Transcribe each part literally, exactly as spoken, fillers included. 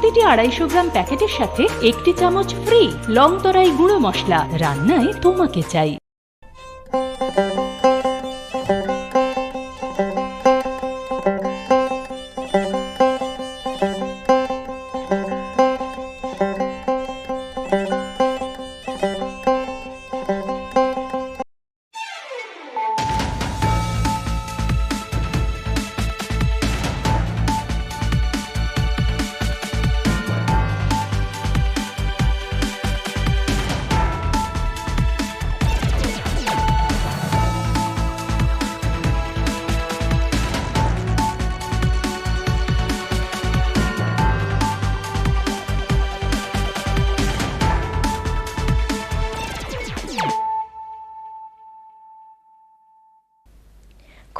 প্রতিটি আড়াইশো গ্রাম প্যাকেটের সাথে একটি চামচ ফ্রি লং তরাই গুঁড়ো মশলা। রান্নায় তোমাকে চাই।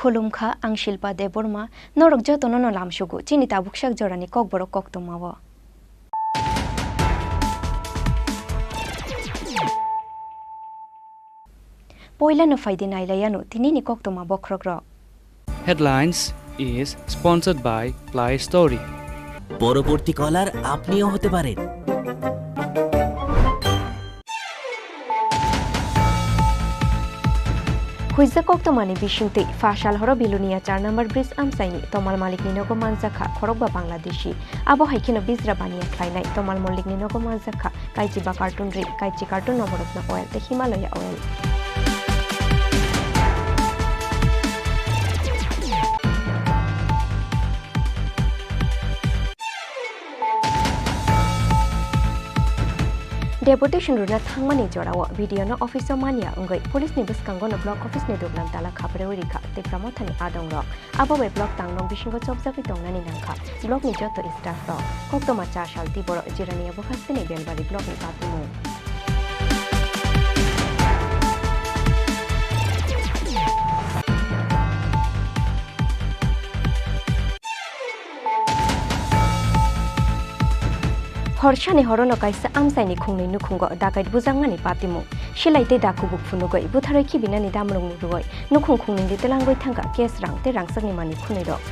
Khulumkha, ang Shilpa Debbarma, norok jotono no lamsugo chini tabuksak jorani kokborok koktwmao. Poilano phaidi nailaiano tinini koktwma bokhorokrok. Headlines is sponsored by Play Story. পরবর্তী কলার আপনিও হতে পারেন। Huijak koktwmani bisingtwi pha sal horo Bilonia char number bridge amchaini Tomal Malikni nogo manjakha khorokba Bangladeshi. Abo hai kheno bijra baniya khlainai Tomal Mollikni nogo manjakha kaichi ba carton ri, kaichi carton Navarotna oil tei Himalaya oil. Deputation rwna thangmani jorao B D O no office o manya wngwi police ni bwskango no block office ni duglam tala khaprewi rikha Tipra Mothani adongrok. Abo bai block tangnok bisingo chopjagwi tongnani nangkha block ni joto staff rok. Koktwma cha sal tiboro Jirania bwkhasteni Belbari block ni patimung. Horsani horono kaisa amchaini khungnwi nukhungo dakait bujakmani patimung. Silai tei dakubuk phunugwi butharwi khibinani damrung rwui nukhung khungnwini twlangwi thangkha cash rang tei rangchakni manwi khunwirok.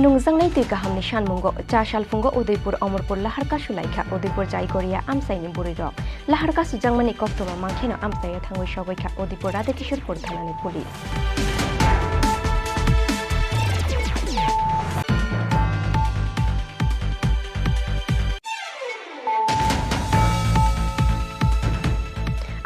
Nungjaknai twi kahamni sanmungo cha salphungo Udaipur Omorpur lahar kasu laikha Udaipur Jaigoria amchaini bwrwirok. Lahar kasujakmani koktwma mankheno amchaio thangwi sogwi kha Udaipur Radhakishorpur thanani police.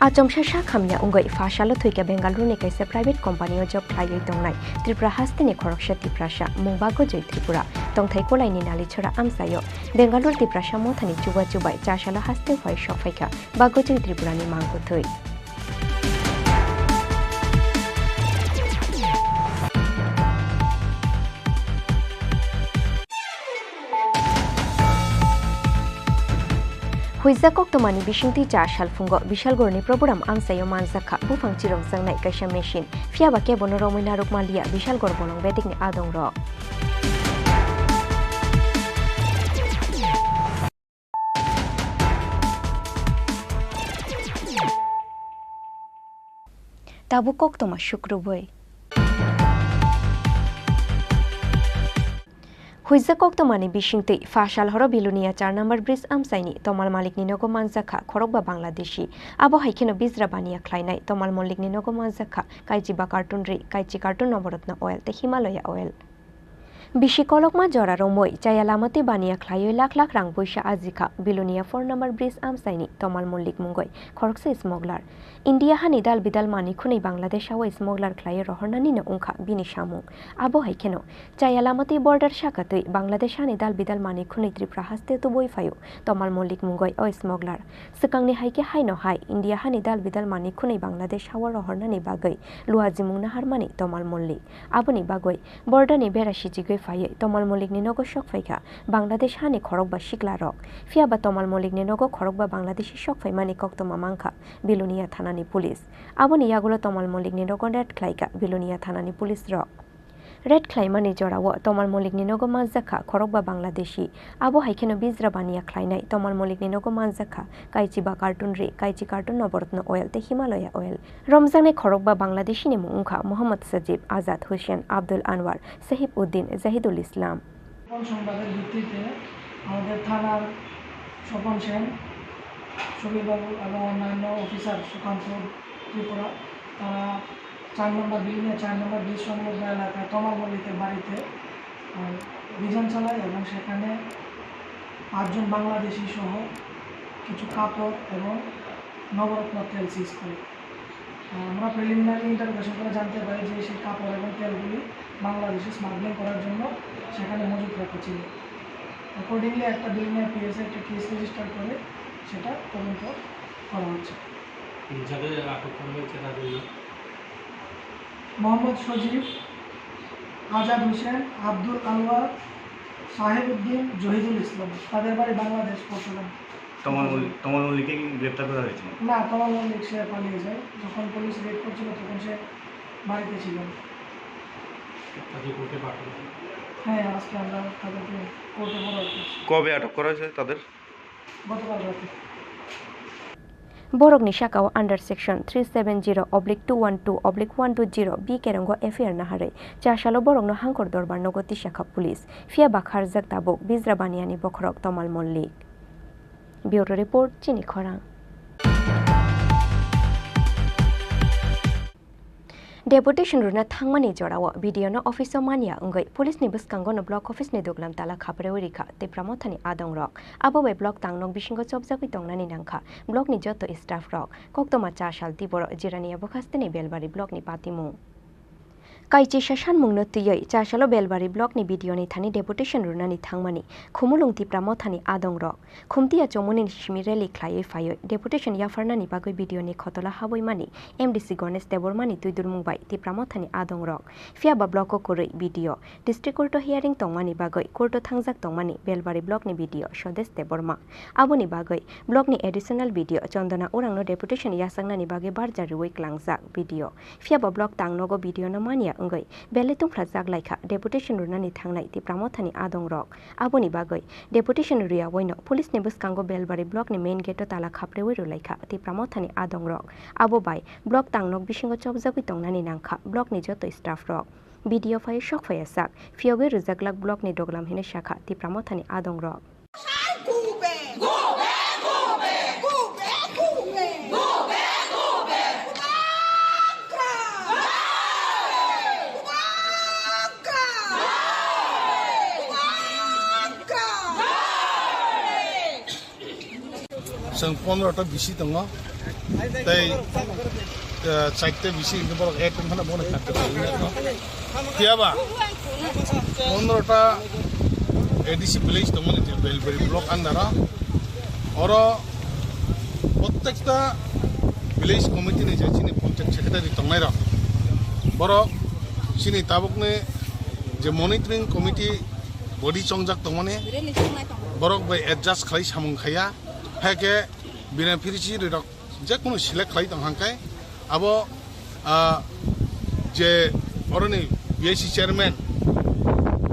Achomsa sak hamya wngwi pha salo thwikha Bengaluru ni kaisa private company o job khlaiwi tongnai Tripura hasteni khoroksa Tiprasa, mung Bagojoi Tripura, tongthai kolaini Nalichora amchaio. Bengaluru Tiprasa Mothani chubachu bai cha salo hasteo phai sokphaikha Bagojoi Tripura ni mangkwthwi. Huijak koktwmani bisingtwi cha salphungo Bishalgorni Prabhuram amchaio manjakha buphang chirokjaknai kaisa machine. Phiyaba kebono romwi narwkma liya Bishalgor bolong bedekni adongrok. Tabuk koktwma sukrubwi. Huijak koktwmani bisingtwi pha sal horo Bilonia char number bridge amchaini Tomal Malikni nogo manjakha khorokba Bangladeshi. Abo hai kheno bijra baniya khlainai Tomal Mollikni nogo manjakha kaichi ba carton ri, kaichi carton Navarotna oil tei Himalaya oil. Bisi kolokma jora romwi chaya lama twi baniya khlaiwi lakh lakh rang puisa ajikha Bilonia four number bridge amchaini Tomal Mollik mungwi khoroksa smuggler. India hani dal bidal manwi khwnwi Bangladesh o smuggler khlaiwi rohornanino wngkha bini samung. Abo hai kheno chaya lama twi border saka twi Bangladesh hani dal bidal manwi khwnwi Tripura haste tubui phaio Tomal Mollik mungwi o smuggler. Swkangni hai khe haino hai India hani dal bidal manwi khwnwi Bangladesh o rohornani bagwi luajimung naharmani Tomal Mollik. Aboni bagwi border ni bera sichigwi phaiwi Tomal Mollikni nogo sok phaikha Bangladesh hani khorokba sikla rok. Phiyaba Tomal Mollikni nogo khorokba Bangladeshi sok phaimani koktwma mankha Bilonia thanani police. Aboni yagulo Tomal Mollikni nogo raid khlaikha Bilonia thanani police rok. Raid khlaimani jorao Tomal Mollikni nogo manjakha khorokba Bangladeshi. Abo hai kheno bijra baniya khlainai Tomal Mollikni nogo manjakha kaichiba carton ri, kaichi carton Noborotno oil tei Himalaya oil. Romjaknai khorokba Bangladeshini mung wngkha Mohammad Sajib, Azad Hussain, Abdul Anwar, Sahib Uddin, Jahidul Islam. গোপন সংবাদের ভিত্তিতে আমাদের থানার স্বপন সেন, সুবীরবাবু এবং অন্যান্য অফিসার সুকান্ত ত্রিপুরা, তারা চার নম্বর বিল্ডিংয়ে চার নম্বর ব্রিজ সংলগ্ন এলাকায় তমাল মল্লিকের বাড়িতে, আহ, অভিযান চালায় এবং সেখানে পাঁচজন বাংলাদেশি সহ কিছু কাপড় এবং নবরত্ন তেল সিজ করে। আহ, আমরা প্রিলিমিনারি ইন্টারোগেশন করে জানতে পারি যে সেই কাপড় এবং তেলগুলি বাংলাদেশে স্মাগলিং করার জন্য সেখানে মজুত রাখা ছিল। অ্যাকর্ডিংলি একটা বিল্ডিংয়ের পিএসএ একটা কেস রেজিস্টার করে সেটা তদন্ত করা হচ্ছে। হুম, যাদের আটক করা হয়েছে তাদের নাম? মোহাম্মদ সজীব, আজাদ হোসেন, আব্দুল আনোয়ার, সাহেব উদ্দিন, জহিদুল ইসলাম। তাদের বাড়ি বাংলাদেশ পরশুরাম। তমাল মল্লিক, তমাল মল্লিককে কি গ্রেপ্তার করা হয়েছে? না, তমাল মল্লিক সে পালিয়ে যায়। যখন পুলিশ রেড করছিল তখন সে বাড়িতে ছিল। তাকে কোর্টে পাঠানো? হ্যাঁ, আজকে আমরা তাদেরকে কোর্টে ফরওয়ার্ড করছি। কবে আটক করা হয়েছে তাদের? গতকাল রাতে। Borokni saka o under section three seven zero oblique two one two oblique one two zero B kerongo F I R naharwi chasalo borokno hangkor dorbar nogo tisakha police. Phiya bakharjak tabuk bijra baniyani bokhorok Tomal Mollik. Bureau report, Chini Khorang. Deputation rwna thangmani jorao B D O no office o manya wngwi police ni bwskango no block office ni duglam tala khaprewi rikha Tipra Mothani adongrok. Abo bai block tangnok bisingo chopjagwi tongnani nangkha block ni joto staff rok. Koktwma cha sal tiboro Jirania bwkhasteni Belbari block ni patimung. Kaichisa sanmungno twiwi chasalo Belbari block ni B D O ni thani deputation rwnani thangmani Khumulwng Tipra Mothani adongrok. Khumtiya chomoni simi rally khlaiwi phaiwi deputation yapharnani bagwi B D O ni khotolo habwi mani M D C Ganesh Debbarma ni twidulmung bai Tipra Mothani adongrok. Phiya ba block o kwrwi B D O, district court o hearing tongmani bagwi court o thangjak tongmani Belbari block ni B D O Swadesh Debbarma. Aboni bagwi block ni additional B D O Chandana Urang no deputation yachaknani bagwi barja rwui klangjak B D O. Phiya ba block tangnogo B D O no manya wngwi belai tungphlajak laikha deputation rwnani thangnai Tipra Mothani adongrok. Aboni bagwi deputation rwyaui no police ni bwskango Belbari block ni main gate o tala khapreui rwlaikha Tipra Mothani adongrok. Abo bai block tangnok bisingo chopjagwi tongnani nangkha block ni joto staff rok. B D O phai sok phaiya sak, phiyogwi rwjaklak block ni doglam hinwi sakha Tipra Mothani adongrok. Go back! Go back! Go back! Go back! Go back! Go back! Go back! Go back! Go back! Go back! Go back! Go back! Go back! Chwng pondro ta bisi tongo. Tei, eh, chaita bisi hingke borok add wngkha na bono kha kwtal wngya no. Phiya ba pondro ta A D C village tongmani je Belbari block under o. Oro prottekta village committee ni je chini panchayat secretary tongnai rok. Borok chini tabuk ni je monitoring committee body chongjak tongmani borok bai adjust khlai samung khaiya. Hai khe bini phirisi rok je kunu select khlai tong hang khe abo, ah, je oroni B I C chairman,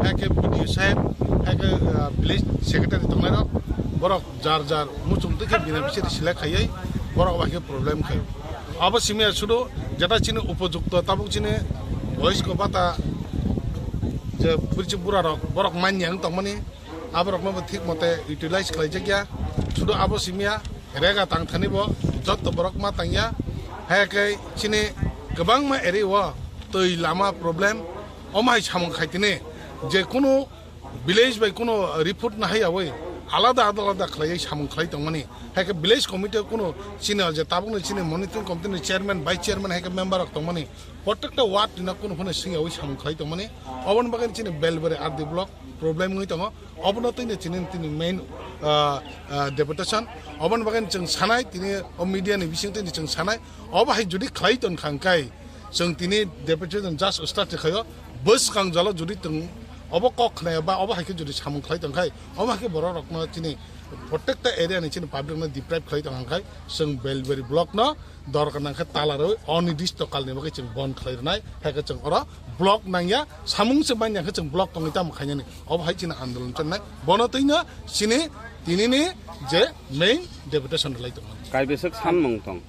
hai khe B D O saheb, hai khe, ah, village secretary tongnai rok, borok jar jar muchung twi khe bini phirisi select khaiwi borok bai khe problem khai. Abo simi sudu jeta chini upojukto tabuk chini boyos ko bata je phirisi bura rok borok manya wng tongmani. Aborokno bo thik mote utilize khlaijakya. Sudu abo simiya rega tang thani bo jotto borok ma tangya. Hai khe chini kwbangma area o twi lama problem. Omo hai samung khai tini je kunu village bai kunu report nahai yawi alada alada alada khlaiwi samung khlai tongmani. Hai khe village committee o kunu chini je tabukni chini monitoring committee ni chairman, vice chairman hai khe member rok tongmani. Prottekta ward ni no kunu phano swngyawi samung khlai tongmani. Oboni bagwi chini Belbari R D block problem wngwi tongo. Obono tini chini, tini main, ah, ah, deputation. Oboni bagwi chwng sanai, tini o media ni bising tini chwng sanai. Obo hai jodi khlai tong kha hwnkhe, chwng tini deputation just start khaio. Bwskang jalo jodi tong, obo kok khnaya ba obo hai khe jodi samung khlai tong khai, obo hai khe borok rokno chini Protekta area ni chini public no deprive khlai tong kha, chwng Belbari block no dorkar nang khe tala rwi onidishto kal ni bagwi chwng bon khlai rwnai, hai khe chwng oro block nangya, samung se manya khe chwng block tongwi tamo khainani, obo hai chini andolon channai, bono twino chini tinini je main deputation rwlai tongmani. Kaibeswk sanmung tong?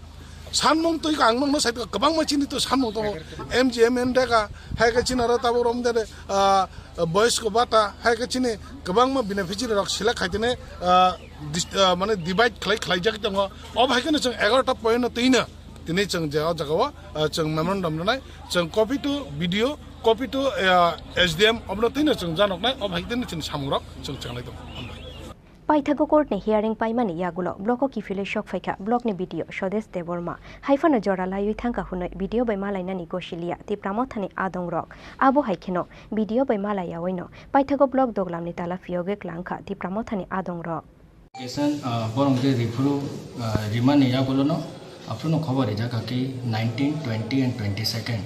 Sanmung twi ang nokno sai kwbangma chini to sanmung tongo, M G M M dega, hai khe chini oro tabuk rom de, ah, boys ko bata, hai khe chini kwbangma beneficiary rok select khai tene, ah, dis-, ah, mane divide khlai khlai jak tongo. Ob hai khe no chwng egaroh ta point no twino tini chwng je o jaga o, ah, chwng memorandum rwnai, chwng copy to B D O, copy to, ah, S D M, obno twino chwng janoknai, ob hai khe tini chini samung rok chwng chenglai tongo. Hambai. Paithago court ni hearing paimani yagulo block o kiphilwi sok phaikha block ni B D O Swadesh Debbarma. Haiphano jora laiwi thangkha hwnwi B D O bai malainani gosiliya Tipra Mothani adongrok. Abo hai kheno B D O bai malaiyaoino Paithago block doglamni tala phiyogwi klangkha Tipra Mothani adongrok. Kesan, ah, borok je riphuru, ah, rimani yagulono, aphuru no khobor rijak kha ki nineteen, twenty and twenty-second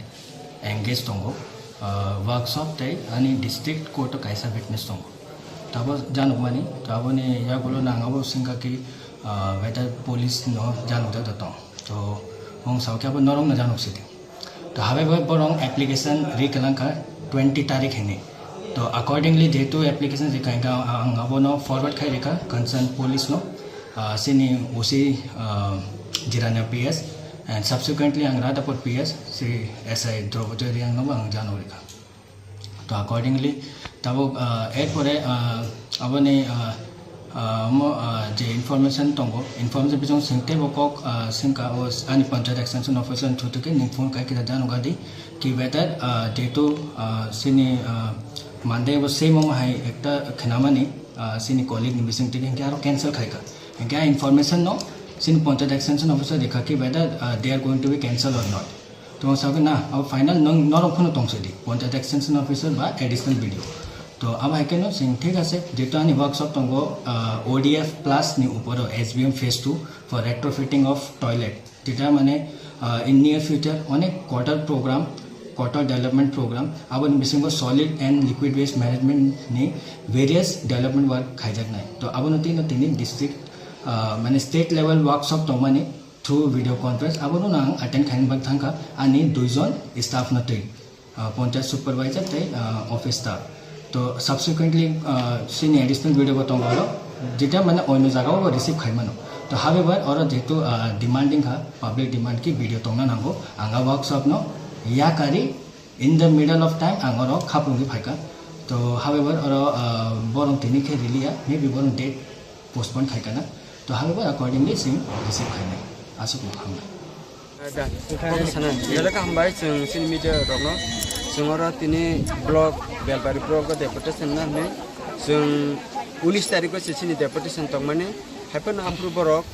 engage tongo, ah, workshop tei ani district court o kaisa witness tongo. Tabo janukmani, to aboni yagulo nang abo singkha ki, ah, whether police no janukjak da tong. To wng sao khe abo norok no januk sidi. To habai bai borok application ri kwlang kha twenty tarik hini. To accordingly jehetu application ri kha, ang abono forward khai rikha concern police no, ah, sini O C, ah, Jirania P S and subsequently ang Radhapur P S si S I Draupadi Reang no ang januk rikha. To accordingly, tabuk, ah, erpore, ah, aboni, ah, ah, mo, ah, je information tongo, information bising sengtebo kok, ah, sengka o ani panchayat extension officer through theke ning phone kai kisa jano gadi ki whether, ah, jehetu, ah, sini, ah, Monday bo same omo hai ekta khnamani, ah, sini colleague ni bising theke hingke aro cancel khaika. Hingke a information no sini panchayat extension officer dikha ki whether, ah, they are going to be cancel or not. Tong sakhe na, abo final nang norok phano tong sidi, Panchayat Extension Officer ba Additional B D O. To abo hai khe no sing thik ase, jehetu ani workshop tongo, ah, O D F plus ni uporo S B M phase two for retrofitting of toilet. Jeta mane, ah, in near future onek quarter program, quarter development program, aboni bisingo solid and liquid waste management ni various development work khaijaknai. To abono twi no tini district, ah, mane state level workshop tongmani, through video conference, abono ang attend khaina bagwi thangkha ani duijon staff no twi, ah, panchayat supervisor tei, ah, office staff. To subsequently, ah, sini additional B D O bo tongo oro, jeta mane oino jaga o receive khai mano. To however, oro jehetu, ah, demanding kha, public demand ki B D O tongna nango, ang a workshop no yakari in the middle of time ang oro khapungwi phaikha. To however, oro, ah, borok tini khe riliya, maybe borok date postpone khai kana. To however, accordingly chwng receive khainai. Aswk no hambai. Da, sana, belai khe hambai chwng chini media rokno. Chwng oro tini block, Belbari block o deputation na hwnwi. Chwng unis tarikh o se chini deputation tongmani. Haiphano aphuru borok,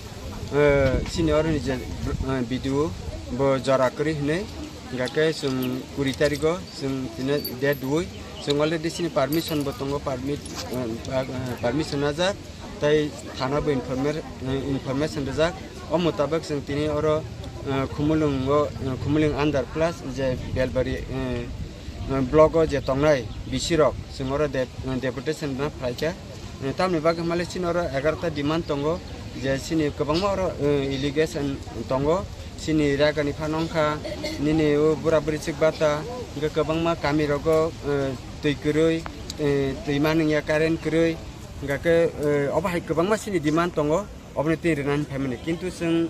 eh, chini oro ni je, eh, B D O bo jora kwrwi hwnwi. Hingkha khe chwng kuri tarikh o chwng tini date dui. Chwng already chini permission bo tongo, permit, eh, permission najak. Tei thana bo informer-, eh, information rijak. O mutabak chwng tini oro, eh, Khumulwng o, eh, Khumulwng under plus je Belbari, eh, eh, block o je tongnai B C rok chwng oro de-, eh, deputation rwna phaikha. Eh, tamni bagwi hwnmale chini oro egarota demand tongo je chini kwbangma oro, eh, allegation tongo. Chini ragani phano wngkha nini o bura buri chikbata, hingkhe kwbangma kami rogo, eh, twi kwrwi, eh, twima nungya current kwrwi. Hingkha khe, eh, obo hai kwbangma chini demand tongo, obono twi rwnani phaimani. Kintu chwng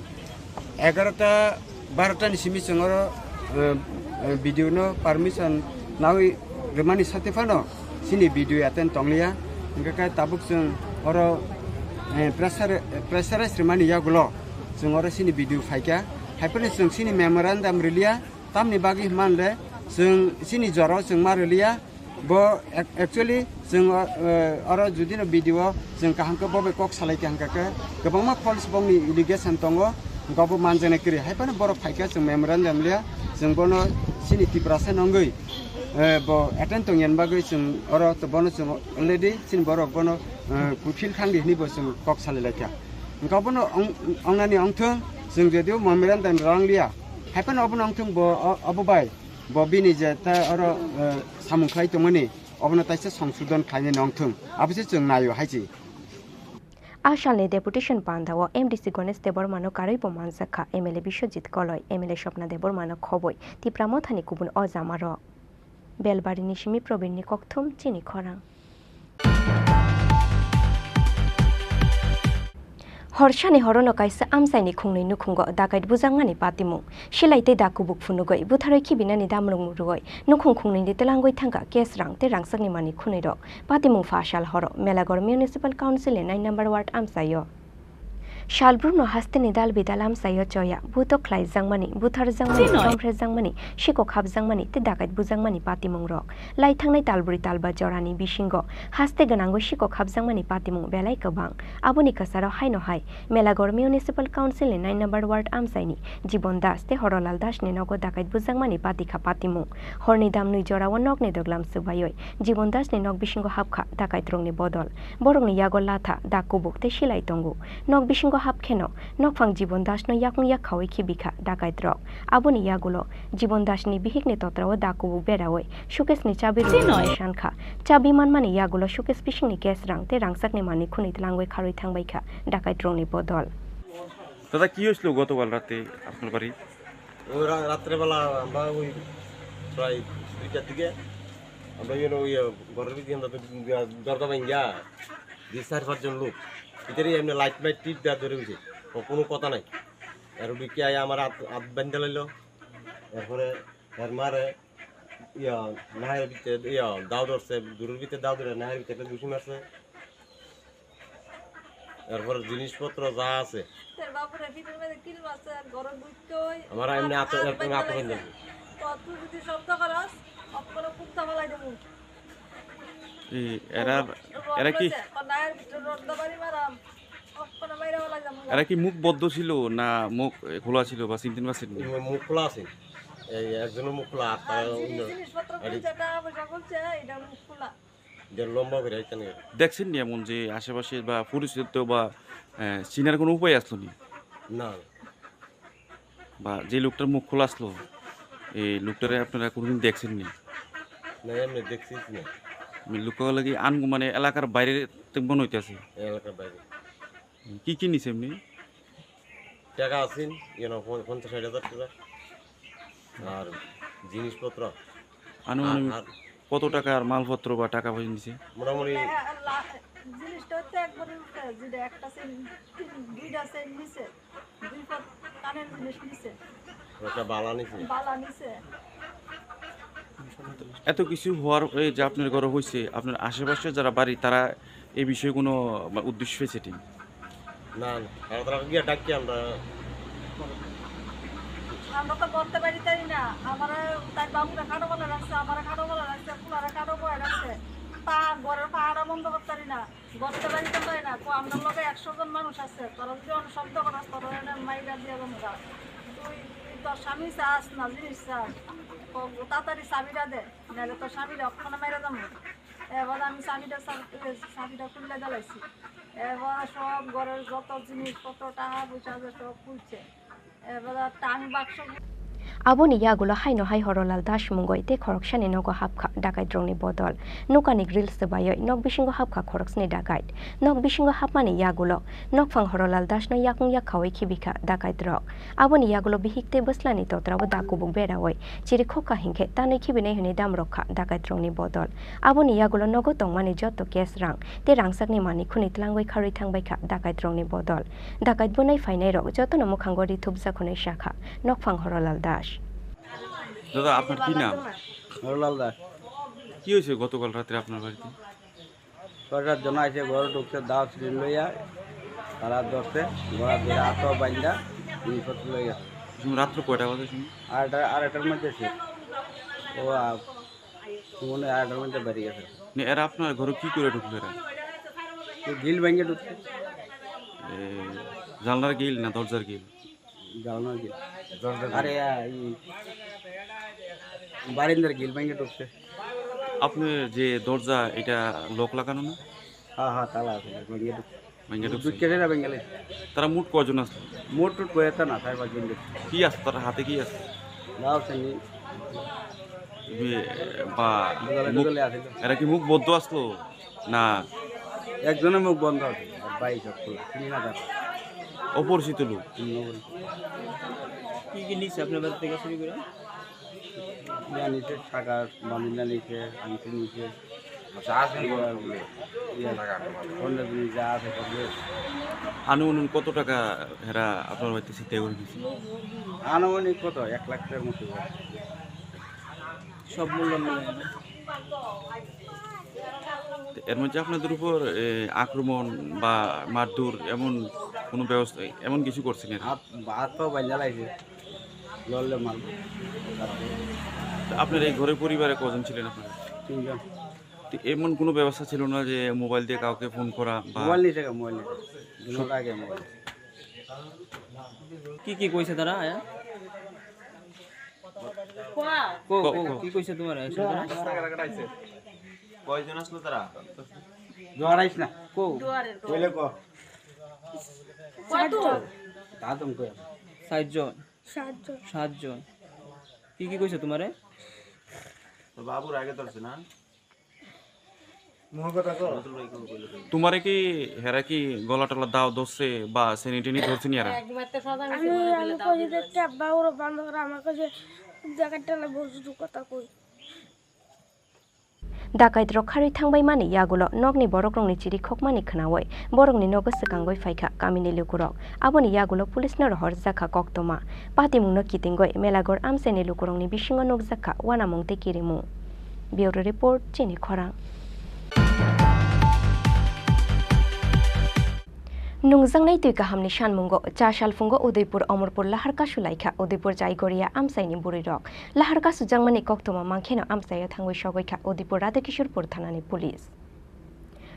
egarota, barota ni simi chwng oro, eh, eh, B D O no permission nawi rwmani sati phano chini B D O attend tongliya. Hingkha khe tabuk chwng oro, eh, pressure, pressurize rwmani yagulo chwng oro chini B D O phaikha. Haiphano chwng chini memorandum rwliya, tamni bagwi hwnba hwnle chwng chini jorao chwng ma rwliya. Bo ac-, actually chwng o, eh, oro judino B D O chwng kaham khe bo bai kok salai kha, hingkha khe kwbangma false bongni allegation tongo, hingkha bo manjaknai kwrwi. Haiphano borok phaikha chwng memorandum liya, chwng bono chini Tiprasa nongwi, eh, bo attend tongya bagwi chwng oro to bono chwng already chini borok bono, eh, fulfill khangdi hwnwi bo chwng kok salai laikha. Hingkha bono ong-, ongnani ongthwng chwng jodio memorandum rang liya, haiphano obono ongthwng bo o-, obo bai. Bo bini je ta oro, eh, samung khlai tongmani, obono taisa songsodon khlainai nongthwng, abo se chwng naio hai se. A salni deputation pandao M D C Ganesh Debbarmano karwi bo manjakha, M L A Biswajit Koloi, M L A Swapna Debbarmano khobwi, Tipra Mothani kubun o jamarok. Belbarini simi Probinni kokthum chini khorang. Horsani horono kaisa amchaini khungnwi nukhungo dakait bujakmani patimung. Silai tei da kubuk phunugwi butharwi khibinani damrung rwui nukhung khungnwini twlangwi thangkha cash rang tei rangchakni manwi khwnwirok. Patimung pha sal horo Melaghor Municipal Council ni nine number ward amchaio. Salbrumno hasteni dal bidal amchaio choya, buto khlaijakmani, butharjakmani, chomphrejakmani, sikok hapjakmani tei dakait bujakmani patimungrok. Lai thangnai talbri talba jorani bisingo haste gwnangwi sikok hapjakmani patimung belai kwbang. Aboni kwcharo haino hai Melaghor Municipal Council ni nine number ward amchaini Jibon Das tei Horolal Das ni nogo dakait bujakmani patikha patimung. Horni damnwi jorao nokni doglam swbaiwi Jibon Das ni nok bisingo hapkha dakaitrokni bodol. Borokni yago latha, da kubuk tei silai tongo. Nok bisingo hapkheno nokphang Jibon Das no yakung yak khaui khibikha dakaitrok. Aboni yagulo Jibon Das ni bihikni totrao da kubuk beraui showcase ni chabi rwui sankha. Chabi manmani yagulo showcase bisingni cash rang tei rangchakni manwi khwnwi tlangwi kharwi thangbaikha dakaitrokni bodol. দাদা, কি হয়েছিল গতকাল রাতে আপনার বাড়ি? ওই রা-, রাত্রেবেলা আমরা ওই প্রায় দুইটার দিকে আমরা ওই, ওই ঘরের ভিতরে আমরা তো দরজা ভাঙ্গা, যে চার পাঁচজন লোক ভিতরে এমনি লাইট মাইট টিপ দেওয়া ধরে গেছে, ও কোনো কথা নাই। আর ওদিকে আয় আমার হাত, হাত বান্ধা লাইলো, এরপরে এর মারে ইয়া নাহের ভিতরে ইয়া দাও ধরছে, দূরের ভিতরে দাও ধরে নাহের ভিতরে একটা ঘুষি মারছে। এরপর জিনিসপত্র যা আছে। তোর বাপরে ভিতরে মধ্যে কিল মারছে, আর ঘরে ঢুকতে হয়। আমার এমনি আর আত-, আর এরকম বাইন্দা আত লাগছে। বাইন্দা। তো তুই যদি শব্দ করস, অপরে কুত্তা ফালাই দেবো। এই এরা, রড এরা কি, রয়েছে, আর নাহের ভিতরে রড দাবারি মারাম, অপরে বাইরে ফালাই দেবো। এরা কি মুখ বদ্ধ ছিল না মুখ, এ, খোলা ছিল বা চিনতেন পারছেন না? মুখ খোলা আছে। এই একজনের মুখ খোলা, আর আর তারা জিনিস, অন্য জিনিসপত্র আর খুলছে, টাকা পয়সা খুলছে, এটা মুখ খোলা। যে লম্বা করে এখানে। দেখছেন নি এমন যে আশেপাশে বা পরিচিত বা, আহ, চিনার কোনো উপায় আসলো নি? না। বা যে লোকটার মুখ খোলা আসলো, এই লোকটারে আপনারা কোনোদিন দেখছেন নি? না, এমনি দেখছি না। মানে লোক লাগি আন-, মানে এলাকার বাইরে তো মনে হইতেছে। এলাকার বাইরে। কি কি নিছে এমনি? টাকা আছে, ইয়ে না, পঞ্চাশ ষাট হাজার টাকা। আর জিনিসপত্র। আনুমানিক আর, আর কত টাকার মালপত্র বা টাকা পয়সা নিছে? মোটামুটি লা-, লা-, জিনিসটা হচ্ছে একবারে উঠে, যেটা একটা সেন, তিন, দুইটা সেন নিছে, দুই পদ কানের জিনিস নিছে। একটা বালা নিছে। বালা নিছে। এত কিছু হওয়ার এই যে আপনার ঘরে হয়েছে, আপনার আশেপাশে যারা বাড়ি, তারা এই বিষয়ে কোনো, মানে, উদ্দেশ্য হয়েছে ঠিক? না, না, তারা, তারা গিয়া ডাকিয়া আমরা। আমরা তো করতে পারি, তাই না? আমারে তার বাবুরে কাটো বলে রাখছে, আমারে কাটো বলে রাখছে, পুলারে কাটো বলে রাখছে। তা ঘরের পাহারা বন্ধ করতে পারি না, করতে পারি তো তাই না? তো আমরা লগে একশো জন মানুষ আছে, তারা যদি অন্য শব্দ করে, তারা এনে মাইরা দিয়ে যাবো গা। তুই, তুই তোর স্বামী চাস না, জিনিস চাস, তো তাড়াতাড়ি চাবিটা দে, নাহলে তোর স্বামীরে অক্ষণে মাইরা যাবো। এবার আমি চাবিটা, চাবি-, চাবিটা খুললে জ্বালাইছি। এবার সব ঘরের যত জিনিসপত্র, টাকা পয়সা আছে, সব খুলছে। এবার টাং বাক্স। Aboni yagulo haino hai Horolal Das mungoi tei khoroksani nogo hapkha dakaitrokni bodol. Nokani grill swbaiwi nok bisingo hapkha khoroksni dakait. Nok bisingo hapmani yagulo nokphang Horolal Das no yakung yak khaui khibikha dakaitrok. Aboni yagulo bihik tei bwslani totrao da kubuk beraui chirikhokha hinkhe tanwi khibinai hwnwi damrokha dakaitrokni bodol. Aboni yagulo nogo tongmani joto cash rang tei rangchakni manwi khwnwi tlangwi kharwi thangbaikha dakaitrokni bodol. Dakait bwnai phainairok jotono mwkhango rithupjak hwnwi sakha nokphang Horolal Das. দাদা, আপনার কি নাম? হরলাল দাস। কি হয়েছে গতকাল রাত্রে আপনার বাড়িতে? ছয় সাত জন আইসে, ঘরে ঢুকছে, দাও সিলিং লইয়া, তারা ধরছে, ঘোড়া ধরে আতো বাইন্দা, জিনিসপত্র লইয়া। তুমি রাত্রে কয়টা বাজে শুনি? আড়াইটা, আড়াইটার মধ্যে শেষ। ও, আ, মনে হয় আড়াইটার মধ্যে বেরিয়ে গেছে। নে, এরা আপনার ঘরে কি করে ঢুকলো এরা? এই গ্রিল ভেঙে ঢুকছে। এ, জানলার গ্রিল না দরজার গ্রিল? জানলার গ্রিল। দরজার গ্রিল। আরে, আ, এই বারিন্দার গ্রিল ভেঙে ঢুকছে। আপনার যে দরজা, এটা লক লাগানো না? হ্যাঁ, হ্যাঁ, তালা আছে, ভেঙে ঢুকছে। ভেঙে ঢুকছে। দুই কেটে না ভেঙে গেলে। তারা মোট কয়জন আসলো? মোট টোট কয়েকটা না, চার পাঁচজন দেখছি। কি আসলো তার হাতে, কি আসলো? লাও আছে নি। বি-, বা দুগালে মুখ, দুগালে আছে তো। এরা কি মুখ বদ্ধ আসলো? না। একজনের মুখ বন্ধ আছে। বাইশ খোলা, তিন হাজার। অপরিচিত লোক। হুম, অপরিচিত। কি কি নিচ্ছে আপনার বাড়ি থেকে চুরি করে? ইয়া নিচ্ছে, টাকা, বান্ডিল নিচ্ছে, আংটি নিচ্ছে। আচ্ছা, আছে না? ইয়া, ইয়া, টাকা আছে। অন্য জিনিস যা আছে সব নিয়ে। আনুমানিক কত টাকা এরা আপনার বাড়িতে ছিনতাই করে নিচ্ছে? আনুমানিক কত? এক লাখ টাকার মতো। সব মূল্য মিলে। তো এর মধ্যে আপনাদের উপর, এ, আক্রমণ বা মারধর এমন কোনো ব্যবস্থা, এমন কিছু করছে না? হাত, হাত পাও বান্ধা লাগছে, লড়লে মারবো। তো আপনার এই ঘরে পরিবারে কজন ছিলেন আপনারা? তিনজন। তো এমন কোনো ব্যবস্থা ছিল না যে মোবাইল দিয়ে কাউকে ফোন করা বা মোবাইল নিয়ে থাকে, মোবাইল নিয়ে থাকে। দুদিন আগে মোবাইল। কি কি কইছে তারা আয়া? কো, কো, কো। কি কইছে তোমার? কয়জন আসলো তারা? জোয়ার আইস না। কো? কইলে কো। কত? দাদম কই? সাতজন। সাতজন। সাতজন। কি কি কইছে তোমারে? তো বাবুর আগে ধরছে না? তোমারে কি হেরা কি গলা টলা দাও ধরছে বা সেনি টেনি ধরছে নি এরা? আমি, আমি কইছি যে ট্যাপ বা ওরা বন্ধ করে আমার কাছে জায়গাটা না বলছি দু কথা কই। Dakaitrok kharwi thangbai mani yagulo nokni borokrokni chirikhokmani khnaui borokni nogo swkangwi phaikha kamini lukurok. Aboni yagulo police-no rohorjakha koktwma. Patimungno kitingwi Melagor amchaini lukurokni bisingo nukjakha uanamung tei kirimung. Bureau Report, Chini Khorang. Nungjaknai twi kahamni sanmungo cha salphungo Udaipur Omorpur lahar kasu laikha Udaipur Chaigoria amchaini bwrwirok. Lahar kasujakmani koktwma mankheno amchaio thangwi sogwi kha Udaipur Radhakishorpur thanani police.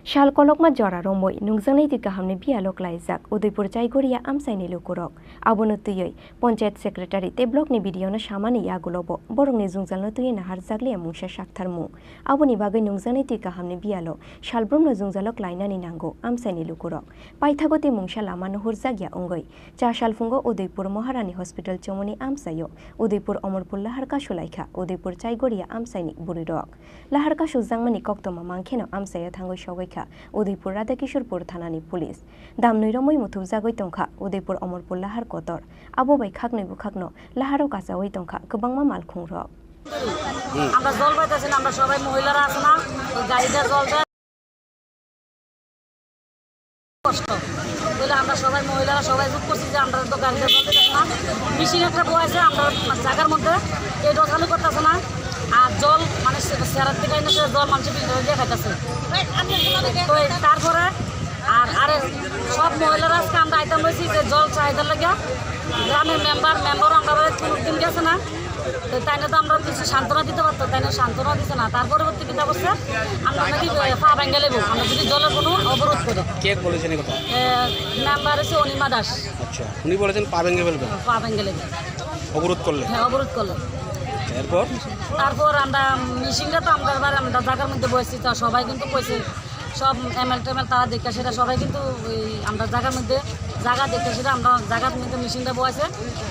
Sal kolokma jora romwi nungjaknai twi kahamni biyalo klaijak Udaipur Chaigoria amchaini lukurok. Abono twiwi Panchayat Secretary tei blockni B D O no samani yagulobo borokni jwngjalno twiwi naharjakliya mungsa saktharmung. Aboni bagwi nungjaknai twi kahamni biyalo salbrumno jwngjalo klainani nango amchaini lukurok. Paithago tei mungsa lama nuhurjakya wngwi cha salphungo Udaipur Maharani Hospital chomoni amchaio Udaipur Omorpur lahar kasu laikha Udaipur Chaigoria amchaini bwrwirok. Lahar kasukjakmani koktwma mankheno amchaio thangwi sogwi kha Udaipur Radhakishorpur thanani police. Damnwi romwi muthubjagwi tongkha Udaipur Omorpur lahar kotor. Abo bai khaknwi bwkhakno laharo kachaui tongkha kwbangma malkhungrok. আমরা জল পাইতেছি না, আমরা সবাই মহিলারা আছে না, ওই গাড়িটা জল দেয়। কষ্ট। তাহলে আমরা সবাই মহিলারা সবাই জোট করছি যে আমরা তো গাড়িটা জল দিতেছে না। মেশিন একটা বয়েছে, আমরা জায়গার মধ্যে এই ডোর চালু করতেছে না। আর জল মানে সে-, সেরার থেকে এনে সে জল মানুষের ফিল্টার দিয়ে খাইতেছে। তো এই তারপরে আর, আরে সব মহিলারা আজকে আমরা আইতাম হয়েছি যে জল চাহিদা লাগে। গ্রামের মেম্বার, মেম্বার আমরা কোনো দিন গেছে না। তো তাই না তো আমরা কিছু সান্ত্বনা দিতে পারতো, তাই না সান্ত্বনা দিছে না। তার পরবর্তী কিতা করছে, আমরা নাকি, এ, পা ভেঙে লেবো, আমরা যদি জলের কোনো অবরোধ করে। কে বলেছেন এই কথা? এ, মেম্বার হচ্ছে অনিমা দাস। আচ্ছা, উনি বলেছেন পা ভেঙে ফেলবেন? পা ভেঙে লেবো। অবরোধ করলে? হ্যাঁ, অবরোধ করলে। এরপর? তারপর আমরা মিশিংটা তো আমরা এবার আমরা জায়গার মধ্যে বসছি, তো সবাই কিন্তু কইছে, সব এমএল টেমএল তারা দেখে সেটা সবাই কিন্তু ওই আমরা জায়গার মধ্যে জায়গা দেখে সেটা আমরা জায়গার মধ্যে মেশিনটা বসে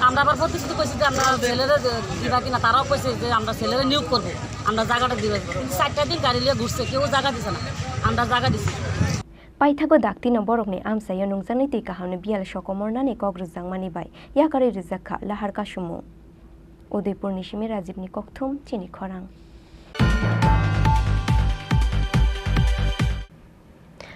আমরা আবার প্রতিশ্রুতি করছি যে আমরা ছেলেরা দিবা কিনা, তারাও কইছে যে আমরা ছেলেরা নিয়োগ করবো, আমরা জায়গাটা দিবে। কিন্তু চারটা দিন গাড়ি নিয়ে ঘুরছে, কেউ জায়গা দিছে না, আমরা জায়গা দিছি। Paithago daktino borokni amchaio nungjaknai twi kahamni biyal sokomornani kok rwjakmani bai yakarwi rwjak kha lahar kasumung. Udaipurni simi Rajibni kokthum, Chini Khorang.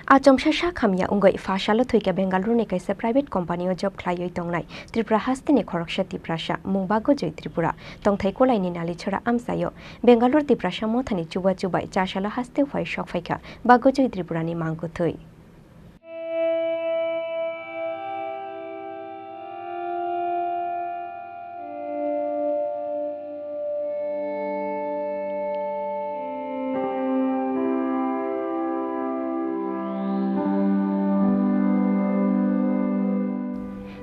Achomsa sak hamya wngwi pha salo thwikha Bengaluru ni kaisa private company o job khlaiwi tongnai Tripura hasteni khoroksa Tiprasa mung Bagojoi Tripura tongthai kolaini Nalichora amchaio Bengaluru Tiprasa mothani chubachu bai cha salo haste phai sok phaikha Bagojoi Tripura ni mangkwthwi.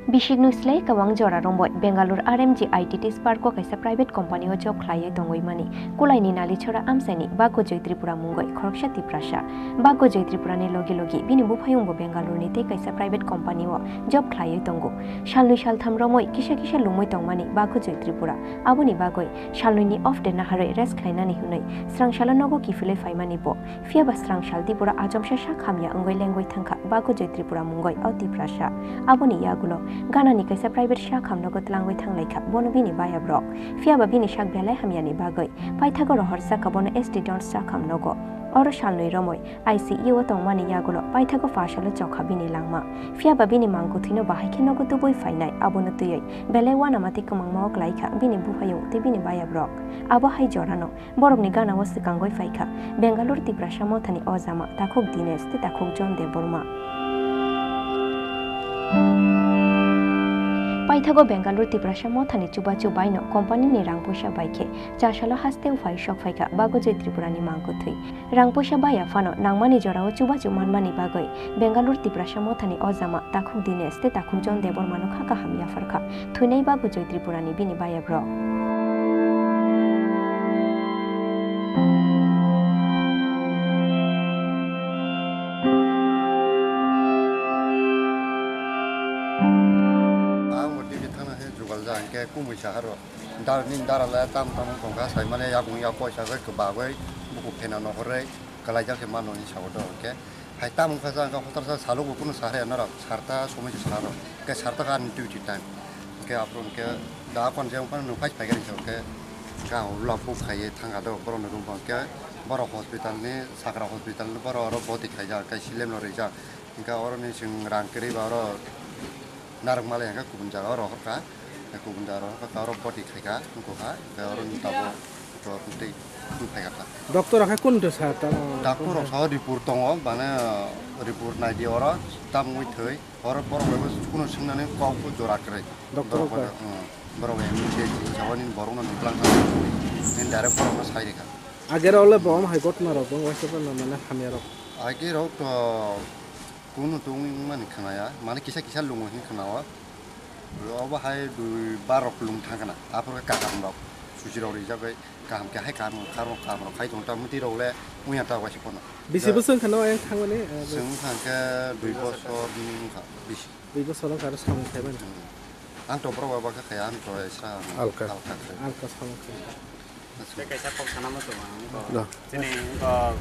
Bisikno slai kwbang jora romboi Bengaluru R M G I T T Spark o kaisa private company o job khlaiwi tongwi mani. Kulaini Nalichora amchaini Bagojoi Tripura mungoi khoroksa Tiprasa. Bagojoi Tripura ni logi logi bini buphayungbo Bengaluru ni tei kaisa private company o job khlaiwi tongo. Salnwi saltham romoi kisa kisa lungwi tongmani Bagojoi Tripura. Aboni bagwi salnwini off day naharwi rest khlainani hwnwi swrang salo nogo kiphilwi phaimani bo. Phiyaba swrang sal Tripura achomsa sak hamya wngwi lengwi thangkha Bagojoi Tripura mungoi o Tiprasa. Aboni yagulo ganani kaisa private sak hamnogo twlangwi thanglaikha bono bini bayabrok. Phiyaba bini sak belai hamyani bagwi paithago rohorjakha bono S T Dons sak hamnogo. Oro salnwi romoi I C U o tongmani yagulo paithago pha salo chokha bini langma. Phiyaba bini mangkwthwino bahai khe nogo tubui phainai, abono twiwi belai uanama tei kwmangma o klaikha bini buphayung tei bini bayabrok. Abo hai jorano borokni ganao swkangwi phaikha Bengaluru Tiprasa Mothani ojama Takhuk Dinesh tei Takhuk John Debbarma. Paithago Bengaluru Tiprasa Mothani chubachu baino company ni rang puisa bai khe cha salo hasteo phai sok phaikha Bagojoi Tripura ni mangkwthwi. Rang puisa baya phano nangmani jorao chubachu manmani bagwi Bengaluru Tiprasa Mothani ojama Takhuk Dinesh tei Takhuk John Debbarmano kha kaham yapharkha. Thwinai Bagojoi Tripurani bini bayabrok. Ang bo duty thangna khe jugal ja hwnkhe kumui saharo. Dar nini dara le tam tam wng tongkha, saimani yakung yak poisa khe kwbagwi buku phena nohorwi kwlaijak se mano hinwi sao do hwnkhe. Hai tamo wngkha sa, hwnkhe hotorsa salo bo kunu sa rwya norok, sarta somoi se sa rw, hwnkhe sarta khe ani duty time. Hwnkhe aphuru hwnkhe da kon je wngphano nwng phai phai khe hinwi sa hwnkhe, hwnkhe ang ulo bukhaiwi thangkha do borokni room o, hwnkhe borok hospital ni, Sakra hospital ni borok oro boti khaijak, hwnkhe slem no rijak, hwnkhe oroni chwng rang kwrwi ba oro narwkmali hwnkhe kubun jaga o rohorkha. Kubun da rok kha oro boti khaikha, wngkha kha, tei oro ni tabuk tor tei twi phaikha kha. Doctor rok khe kun twi sa tamo? Doctor rok sao report tongo, mane report nai di oro, tam wngwi thwi, oro borok bai bo kuno swngnani kok bo jora kwrwi. Doctor rok bai? Hmm, borok bai M D C sao nini borok no nuklang kha, nini direct borok no sai rikha. Age rok le bo omo hai gotna rok bo waisa mane hamya rok? Age rok to kunu tongwi wngmani khnaya, mane kisa kisa lungo hin khnao. Obo hai dui bar rok lung thang khna, aphuru khe kaham rok suchi rok rijak bai kaham khe hai kaham kaham rok kaham rok khai tong ta mwtwi rok le wngya ta waisa pono. Bisi bwswk khna ayang thangmani? Chwng thang khe dui bosor ni wngkha bisi. Dui bosor wngkha aro samung khaimani. Hmm. Ang to borok bai bakha khaya, ang to sa alka alka khai. Alka samung khai. Tei kaisa kok sana muchungo ang wngkha. Da. Chini wngkha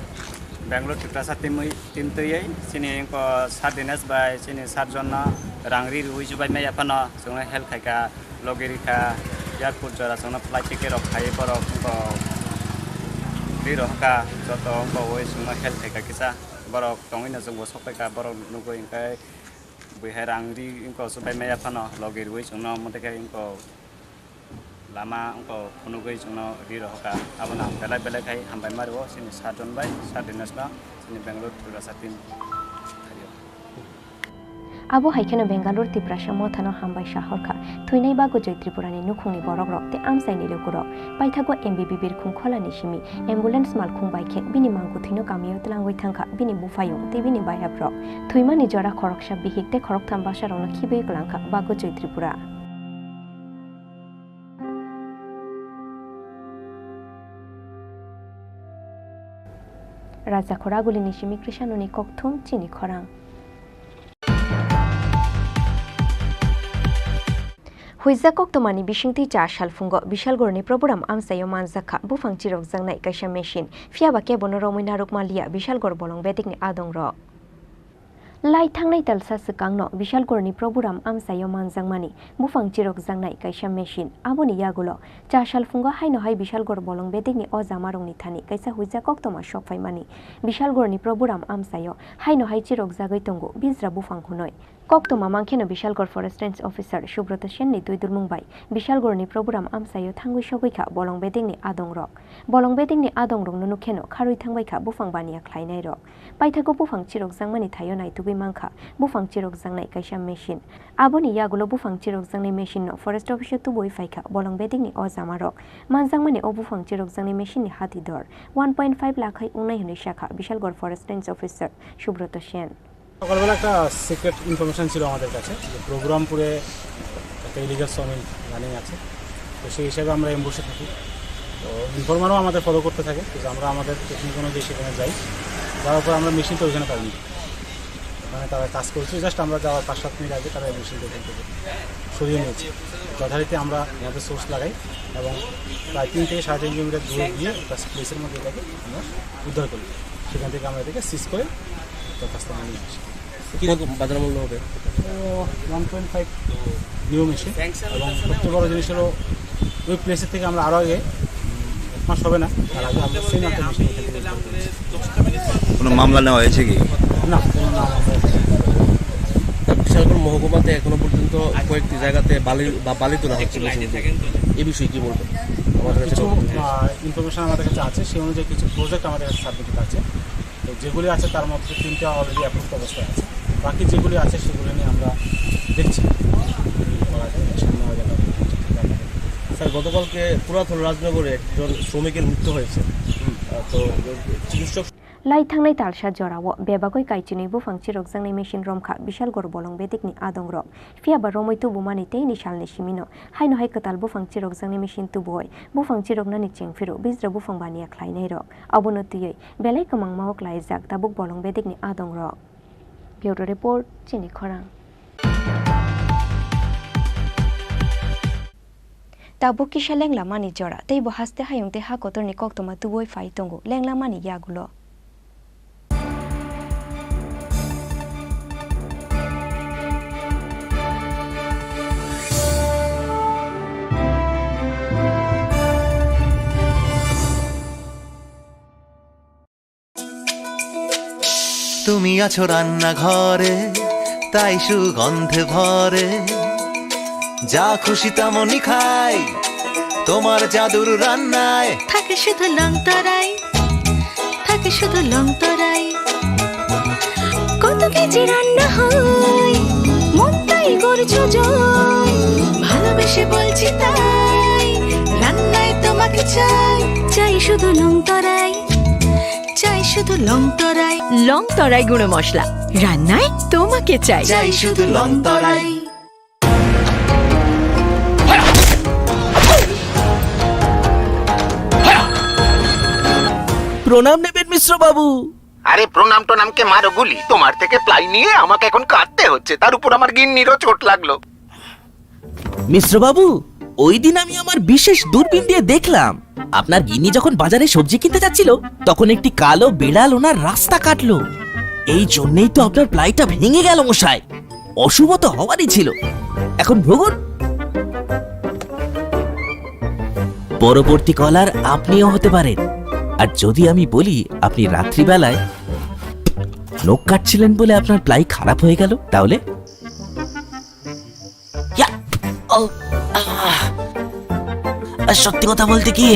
Bangalore Tiprasa team wi, team twiwi chini wngkha Sir Dinesh bai chini Sir John no rang ri rwui chubaimaya phano chwngno help khaikha, logi rikha, airport jora chwngno flight ticket rok khaiwi borok wngkha ri rohorkha, joto wngkha ui chwngno help khaikha kisa. Borok tongwino chwngbo sokphaikha, borok nugwi hwnkhe bui hai rang ri wngkha chubaimaya phano logi rwui chwngno omo tei khe wngkha. Lama wngkha phunugwi chwngno ri rohorkha. Abono ang belai belai khai hambai ma rwo chini Sir John bai Sir Dinesh no chini Bangalore Tiprasa team phaio. Abo hai kheno Bangalore Tiprasa Mothano hambai sa horkha. Thwinai Bagojoi Tripurani nukhungni borokrok tei amchaini lukurok. Paithago M B B birkhung kholani simi ambulance malkhung bai khe bini mangkwthwino kamio twlangwi thangkha bini buphayung tei bini bayabrok. Thwimani jora khoroksa bihik tei khoroktham bwsarokno khibwi kwlangkha Bagojoi Tripura. Raja Khoragulini simi Krishanoni kokthum chini khorang. Huijak koktomani bisingtwi cha salphungo Bishalgorni Proburam amchaio manjakha buphang chirokjaknai kaisa machine. Phiyaba kebono romwi narwkma liya Bishalgor bolong bedekni adongrok. Lai thangnai talsa swkangno Bishalgorni Proburam amchaio manjakmani buphang chirokjaknai kaisa machine. Aboni yagulo cha salphungo haino hai Bishalgor bolong bedekni o jamarokni thani kaisa huijak koktoma sokphaimani. Bishalgorni Proburam amchaio haino hai chirokjagwi tongo bijra buphang hwnwi. Koktoma mankheno Bishalgor Forest Range Officer Subroto Senni twi dulmung bai Bishalgorni Proburam amchaio thangwi sogwi kha bolong bedekni adongrok. Bolong bedekni adongrokno nukkheno kharwi thangbai kha buphang baniya khlainairok. Paithago buphang chirokjakmani thaio naitugwi mankha buphang chirokjaknai kaisa machine. Aboni yagulo buphang chirokjaknai machine no forest office o tubui phaikha bolong bedekni o jamarok. Manjakmani o buphang chirokjaknai machine ni hati dor one point five lakh hai wngnai hwnwi sakha Bishalgor Forest Range Officer Subroto Sen. সকালবেলা একটা secret information ছিল আমাদের কাছে যে প্রভুরামপুরে একটা illegal sawmill running আছে। তো সেই হিসাবে আমরা অ্যাম্বুশে থাকি। তো ইনফরমারও আমাদের ফলো করতে থাকে, তো আমরা আমাদের টেকনিক অনুযায়ী সেখানে যাই। যাওয়ার পর আমরা মেশিনটা ওইখানে পাইনি, ওখানে তারা কাজ করছে। জাস্ট আমরা যাওয়ার পাঁচ সাত মিনিট আগে তারা মেশিনটা ওখান থেকে সরিয়ে নিয়েছে। যথারীতি আমরা আমাদের সোর্স লাগাই এবং প্রায় তিন থেকে সাড়ে তিন কিলোমিটার দূরে গিয়ে একটা প্লেসের মধ্যে এটাকে আমরা উদ্ধার করি। সেখান থেকে আমরা এটাকে সিজ করে দরখাস্ত নিয়ে আসি। কীরকম বাজার মূল্য হবে? ওয়ান পয়েন্ট ফাইভ নিয়ম এসে। এবং সবচেয়ে বড় জিনিস হলো, ওই প্লেসের থেকে আমরা আরও আগে, উম, এক মাস হবে না, তার আগে আমরা সেম একটা মেশিন এখান থেকে উদ্ধার করেছি। কোনো মামলা নেওয়া হয়েছে কি? না, কোনো নাম আমরা বিশালগড় মহকুমাতে এখনো পর্যন্ত কয়েকটি জায়গাতে বালি বা বালি তোলা হচ্ছে মেশিন দিয়ে। এ বিষয়ে কি বলবেন? আমাদের কাছে কিছু, আহ, ইনফরমেশন আমাদের কাছে আছে, সেই অনুযায়ী কিছু প্রজেক্ট আমাদের কাছে সাবমিটেড আছে। তো যেগুলি আছে তার মধ্যে তিনটা অলরেডি অ্যাপ্রুভড অবস্থায় আছে, বাকি যেগুলি আছে সেগুলি নিয়ে আমরা দেখছি কি করা যায়, অ্যাকশন নেওয়া যায়। স্যার, গতকালকে পুরাতন রাজনগরে একজন শ্রমিকের মৃত্যু হয়েছে। হুম। আহ, তো চিকিৎসক Lai thangnai talsa jorao bebagwi kaichinwi buphang chirokjaknai machine romkha Bishalgor bolong bedekni adongrok. Phiyaba romwi tubumani teini salni simino haino hai kwtal buphang chirokjaknai machine tubuwi buphang chiroknani chengphiro bijra buphang baniya khlainairok. Abono twiwi belai kwmangma-o klaijak tabuk bolong bedekni adongrok. Bureau Report, Chini Khorang. Tabuk kisa lenglamani jora, tei bo haste hayung tei ha kotorni koktwma tubuwi phai tongo, lenglamani yagulo. তুমি আছো রান্নাঘরে, তাই সুগন্ধে ভরে। যা খুশি তেমনই খাই, তোমার জাদুর রান্নায়। থাকে শুধু লংতরাই, থাকে শুধু লংতরাই। কত কেজি রান্না হয়, মনটাই করছো জয়। ভালোবেসে বলছি তাই, রান্নায় তোমাকে চাই, চাই শুধু লংতরাই। চাই শুধু লং তরাই। লং তরাই গুঁড়ো মশলা, রান্নায় তোমাকে চাই। চাই শুধু লং তরাই। প্রণাম নেবেন মিশ্র বাবু। আরে প্রণাম টোনামকে মারো গুলি, তোমার থেকে প্লাই নিয়ে আমাকে এখন কাঁদতে হচ্ছে, তার উপর আমার গিন্নিরও চোট লাগলো। মিশ্র বাবু, ওই দিন আমি আমার বিশেষ দূরবীন দিয়ে দেখলাম, আপনার গিন্নি যখন বাজারে সবজি কিনতে যাচ্ছিল, তখন একটি কালো বিড়াল ওনার রাস্তা কাটলো। এই জন্যই তো আপনার প্লাইটা ভেঙে গেল মশাই। অশুভ তো হওয়ারই ছিল। এখন ভুগুন। পরবর্তী কলার আপনিও হতে পারেন। আর যদি আমি বলি আপনি রাত্রিবেলায় নখ কাটছিলেন বলে আপনার প্লাই খারাপ হয়ে গেল, তাহলে? ইয়া! ও! আহ! আর সত্যি কথা বলতে কি,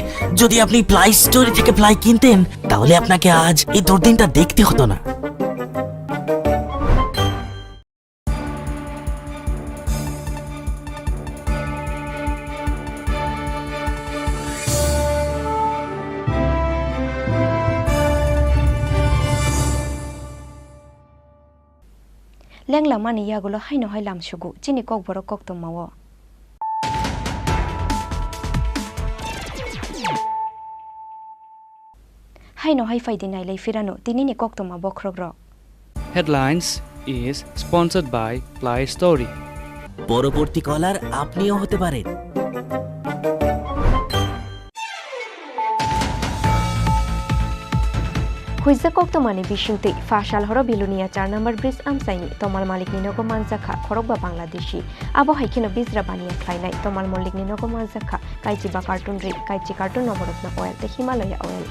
যদি আপনি প্লাই স্টোরি থেকে প্লাই কিনতেন, তাহলে আপনাকে আজ এই দুর্দিনটা দেখতে হতো না। Lenglamani yagulo haino hai lamsugo chini kokborok koktwmao. Haino hai phaidi nailai phirano tinini koktwma bokhorokrok. Headlines is sponsored by Play Story. পরবর্তী কলার আপনিও হতে পারেন। Huijak koktwmani bisingtwi, pha sal horo Bilonia char number bridge amchaini Tomal Malikni nogo manjakha khorokba Bangladeshi. Abo hai kheno bijra baniya khlainai Tomal Malikni nogo manjakha kaichiba carton ri, kaichi carton Navarotna oil tei Himalaya oil.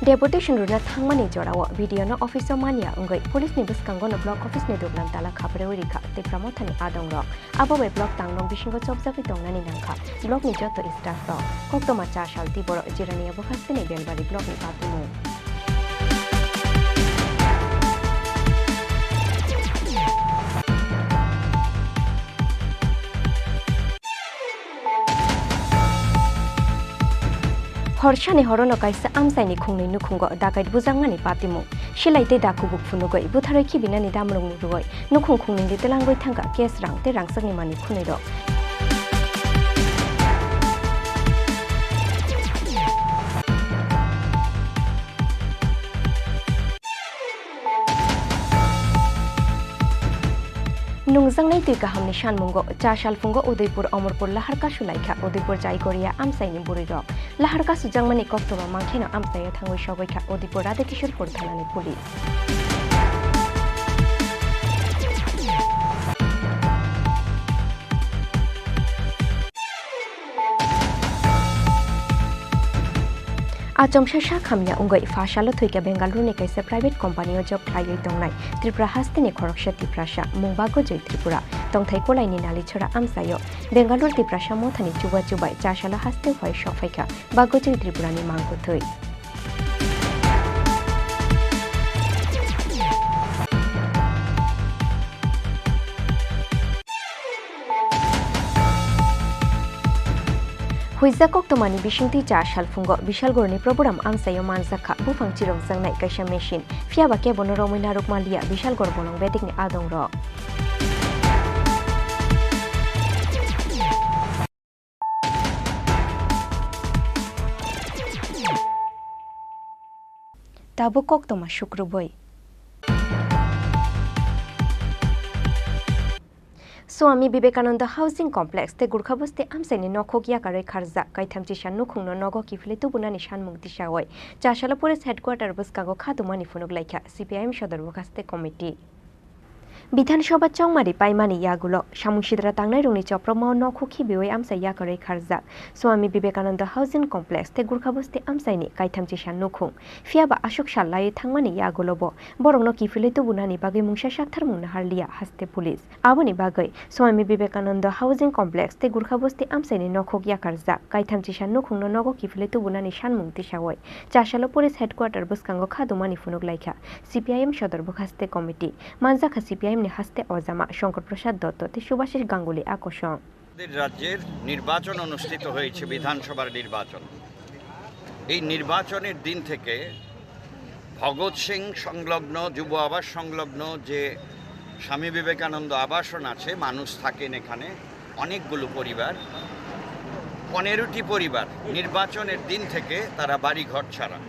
Deputation rwna thangmani jorao video no office o manya wngwi police ni bwskango no block office ni duglam tala khaprewi rikha Tipra Mothani adongrok. Abo bai block tangnok bisingo chopjagwi tongnani nangkha block ni joto staff rok. Koktwma char sal tiboro Jirania bwkha sini Belbari block ni patimung. Horsani horono kaisa amchaini khungnwi nukhungo dakait bujakmani patimung. Silai tei dakubuk phunugwi butharwi khibinani damrung rwui nukhung khungnwini twlangwi thangkha cash rang tei rangchakni manwi khunwirok. Nungjaknai twi kahamni sanmungo cha salphungo Udaipur Omorpur lahar kasu laikha Udaipur Jaigoria amchaini bwrwirok. Lahar kasujakmani koktwma mankheno amchaio thangwi sogwi kha Udaipur Radhakishorpur thanani police. Achomsa sak hamya wngwi pha salo thwikha Bengaluru ni kaisa private company o job khlaiwi tongnai Tripura hasteni khoroksa Tiprasa, mung Bagojoi Tripura, tongthai kolaini Nalichora amchaio Bengaluru Tiprasa mothani chubachu bai cha salo hasteo phai sokphaikha Bagojoi Tripura ni mangkwthwi. Huijak koktwmani bisingtwi cha salphungo Bishalgorni Proburam amchaio manjakha buphang chirokjaknai kaisa machine, phiyaba kebono romwi narwkma liya Bishalgor bolong bedekni adongrok. Tabuk koktwma sukrubwi. Swami Vivekananda Housing Complex tei Gurkha Bosti amchaini nokhok yakarwi kharjak kaitham chisa nukhungno nogo kiphilwi tubunani sanmung tisawi Chasalo Police Headquarter bwskango kha tongmani phunuk laikha C P I M Sodor Bwkhaste Committee. Bidhan Sabha chongmari paimani yagulo samung sidra tangnairokni chopropmao nokhok khibiwi amchai yakarwi kharjak Swami Vivekananda Housing Complex tei Gurkha Bosti amchaini kaitham chisa nukhung. Phiyaba aswk sal laiwi thangmani yagulobo borokno kiphilwi tubunani bagwi mungsa saktharmung naharliya haste police. Aboni bagwi Swami Vivekananda Housing Complex tei Gurkha Bosti amchaini nokhok yakarjak kaitham chisa nukhungno nogo kiphilwi tubunani sanmung tisawi Chasalo Police Headquarter bwskango kha tongmani phunuk laikha C P I M Sodor Bwkhaste Committee. Manjakha C P I M ni haste ojama Shankar Prasad Dotto tei Subhashish Ganguly a kosong. আমাদের রাজ্যের নির্বাচন অনুষ্ঠিত হয়েছে, বিধানসভার নির্বাচন। এই নির্বাচনের দিন থেকে ভগৎ সিং সংলগ্ন, যুব আবাস সংলগ্ন যে স্বামী বিবেকানন্দ আবাসন আছে, মানুষ থাকেন এখানে, অনেকগুলো পরিবার, পনেরোটি পরিবার নির্বাচনের দিন থেকে তারা বাড়িঘর ছাড়া।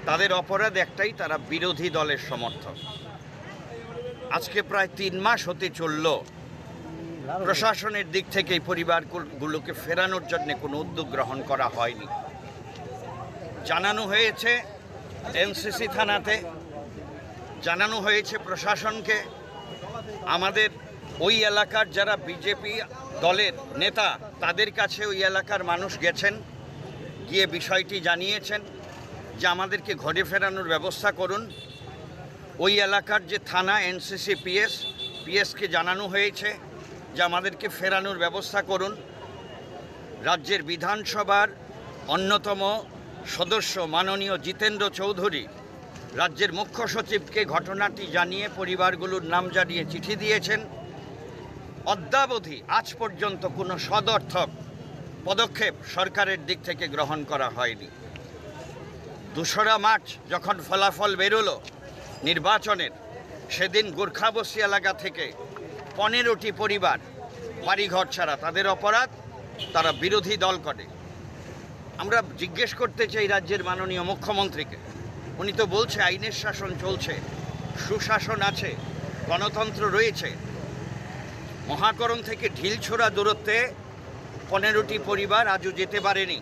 তাদের অপরাধ একটাই, তারা বিরোধী দলের সমর্থক। আজকে প্রায় তিন মাস হতে চলল, প্রশাসনের দিক থেকে এই পরিবারগুলোকে ফেরানোর জন্য কোনো উদ্যোগ গ্রহণ করা হয়নি। জানানো হয়েছে এনসিসি থানাতে, জানানো হয়েছে প্রশাসনকে। আমাদের ওই এলাকার যারা বিজেপি দলের নেতা, তাদের কাছে ওই এলাকার মানুষ গেছেন, গিয়ে বিষয়টি জানিয়েছেন যে আমাদেরকে ঘরে ফেরানোর ব্যবস্থা করুন। ওই এলাকার যে থানা, এনসিসি পিএস, পিএসকে জানানো হয়েছে যে আমাদেরকে ফেরানোর ব্যবস্থা করুন। রাজ্যের বিধানসভার অন্যতম সদস্য মাননীয় জিতেন্দ্র চৌধুরী রাজ্যের মুখ্য সচিবকে ঘটনাটি জানিয়ে পরিবারগুলোর নাম জানিয়ে চিঠি দিয়েছেন। অদ্যাবধি আজ পর্যন্ত কোনো সদর্থক পদক্ষেপ সরকারের দিক থেকে গ্রহণ করা হয়নি। দোসরা মার্চ যখন ফলাফল বেরোলো নির্বাচনের, সেদিন গোর্খাবস্তি এলাকা থেকে পনেরোটি পরিবার বাড়িঘর ছাড়া। তাদের অপরাধ, তারা বিরোধী দল করে। আমরা জিজ্ঞেস করতে চাই রাজ্যের মাননীয় মুখ্যমন্ত্রীকে, উনি তো বলছে আইনের শাসন চলছে, সুশাসন আছে, গণতন্ত্র রয়েছে। মহাকরণ থেকে ঢিলছোড়া দূরত্বে পনেরোটি পরিবার আজও যেতে পারেনি।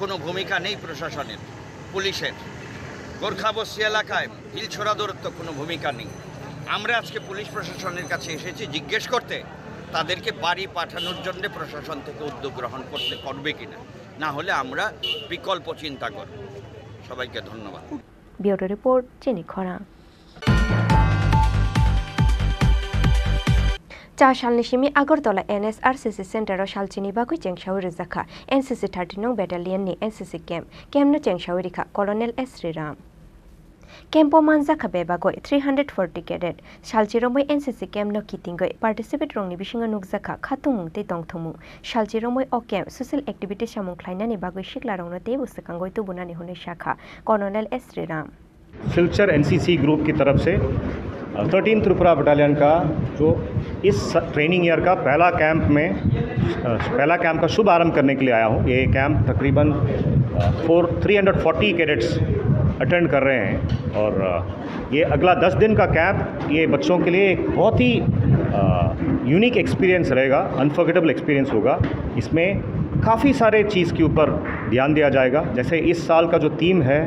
কোনো ভূমিকা নেই প্রশাসনের, পুলিশের। গোর্খাবস্তি এলাকায় ঢিলছোড়া দূরত্ব কোনো ভূমিকা নেই। আমরা আজকে পুলিশ প্রশাসনের কাছে এসেছি জিজ্ঞেস করতে, তাদেরকে বাড়ি পাঠানোর জন্য প্রশাসন থেকে উদ্যোগ গ্রহণ করতে, করবে কিনা, না হলে আমরা বিকল্প চিন্তা করব। সবাইকে ধন্যবাদ। Bureau Report, Chini Khorang. Cha salni simi Agartala N S R C C Center o salchini bagwi chengsawi rwjakha N C C thirty nong Battalion ni N C C camp. Camp no chengsawi rikha Colonel S Sriram. Camp o manjakha bebagwi three hundred forty cadet. Salchi romwi N C C camp no kitingwi participate rokni bisingo nukjakha khatungmung tei tongthokmung. Salchi romwi o camp social activity samung khlainani bagwi siklarokno teibo swkangwi tubunani hwnwi sakha Colonel S Sriram. Silchar NCC group की तरफ से थर्टीन त्रिपुरा बटालियन का जो इस training year का पहला कैंप में अ, पहला कैंप का शुभारंभ करने के लिए आया हूँ। ये कैंप तकरीबन four three hundred forty cadets attend कर रहे हैं और अ, ये अगला दस दिन का कैंप ये बच्चों के लिए एक बहुत ही यूनिक एक्सपीरियंस रहेगा, अनफॉरगेटेबल एक्सपीरियंस होगा। इसमें काफ़ी सारे चीज़ के ऊपर ध्यान दिया जाएगा। जैसे इस साल का जो थीम है